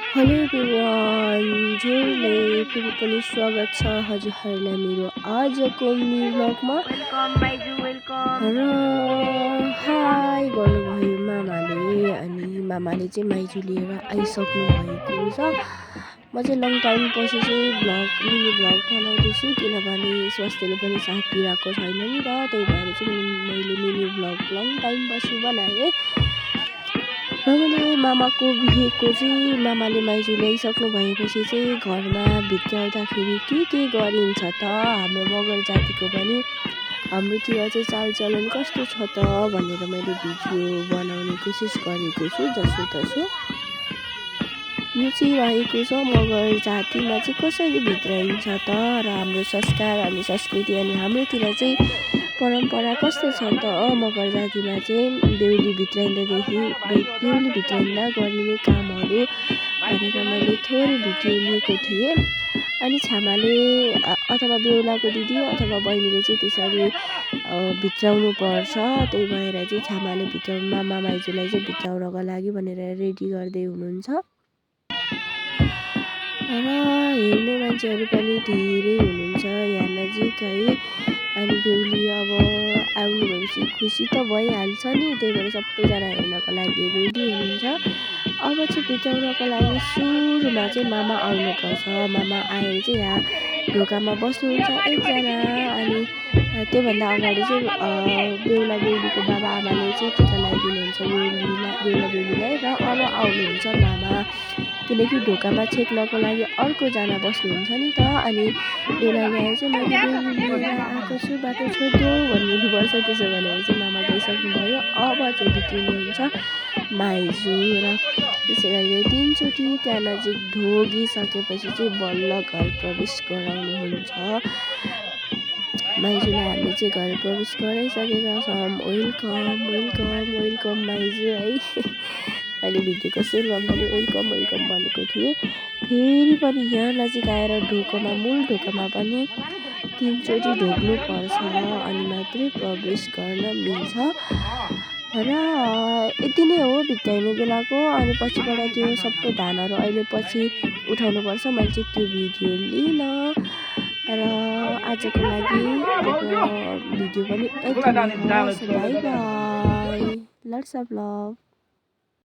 Hello everyone, जोरले फेरि पनि स्वागत छ हजुरहरूलाई मेरो आजको न्यू ब्लगमा। र हाई गर्नुभयो मामाले, अनि मामाले चाहिँ माइजू लिएर आइसक्नु भएको छ। म चाहिँ लङ टाइम पछि चाहिँ मिनी ब्लग बनाउँदैछु, किनभने स्वास्थ्यले पनि साथ दिइरहेको छैन नि त, त्यही भएर चाहिँ मैले मिनी ब्लग लङ टाइम पछि बनाएँ। र मैले मामाको बिहेको चाहिँ मामाले माइजू ल्याइसक्नु भएपछि चाहिँ घरमा भित्राउँदाखेरि के गरिन्छ त, हाम्रो मगर जातिको पनि हाम्रोतिर चाहिँ चालचलन कस्तो छ त भनेर मैले भिडियो बनाउने कोसिस गरेको छु जसोतसो। यो चाहिँ रहेको छ मगर जातिमा चाहिँ कसरी भित्राइन्छ त, र हाम्रो संस्कार अनि संस्कृति अनि हाम्रोतिर चाहिँ परम्परा कस्तो छ त मगर जातिमा चाहिँ बेहुली भित्राइँदा गरिने कामहरू भनेर मैले थोरै भिडियो लिएको थिएँ। अनि छामाले अथवा बेहुलाको दिदी अथवा बहिनीले चाहिँ त्यसरी भित्राउनु पर्छ, त्यही भएर चाहिँ छामाले मामा माइजूलाई चाहिँ भित्राउनको लागि भनेर रेडी गर्दै हुनुहुन्छ। र हेर्ने मान्छेहरू पनि धेरै हुनुहुन्छ यहाँ नजिक है। अनि बेहुली अब आउनु भएपछि खुसी त भइहाल्छ नि, त्यही भएर सबैजना हेर्नको लागि रेडी हुनुहुन्छ। अब चाहिँ भित्राउनको लागि सुरुमा चाहिँ मामा आउनुपर्छ। मामा आएर चाहिँ यहाँ ढोकामा बस्नुहुन्छ एकजना, अनि त्योभन्दा अगाडि चाहिँ बेहुला बेहुलीको बाबा आमाले चाहिँ टिका लगाइदिनुहुन्छ बेहुला बेहुलीलाई। र अब आउनुहुन्छ मामा, किनकि ढोकामा छेक्नको लागि अर्कोजना बस्नुहुन्छ नि त। अनि बेहुलाले चाहिँ मैले बेहुली लिएर आएको छु बाटो छोड्यो भनिदिनुपर्छ। त्यसो भनेर चाहिँ मामा गइसक्नु भयो। अब चाहिँ भित्रिनुहुन्छ माइजू, र त्यसै गरी 3 चोटि त्यहाँ नजिक ढोगिसकेपछि चाहिँ बल्ल घर प्रवेश गराउनुहुन्छ। माइजूलाई हामीले चाहिँ घर प्रवेश गराइसकेका छौँ। वेलकम वेलकम वेलकम माइजू है। मैले भिडियोको सुरुमा पनि वेलकम वेलकम भनेको थिएँ। फेरि पनि यहाँ नजिक आएर मूल ढोकामा पनि 3 चोटि ढोग्नुपर्छ, अनि मात्रै प्रवेश गर्न मिल्छ। र यति नै हो भित्राइने बेलाको। अनि पछिबाट त्यो सबै धानहरू अहिले पछि उठाउनुपर्छ, मैले चाहिँ त्यो भिडियो लिइनँ। र आजको लागि भिडियो पनि यति नै। Bye bye, lots of love.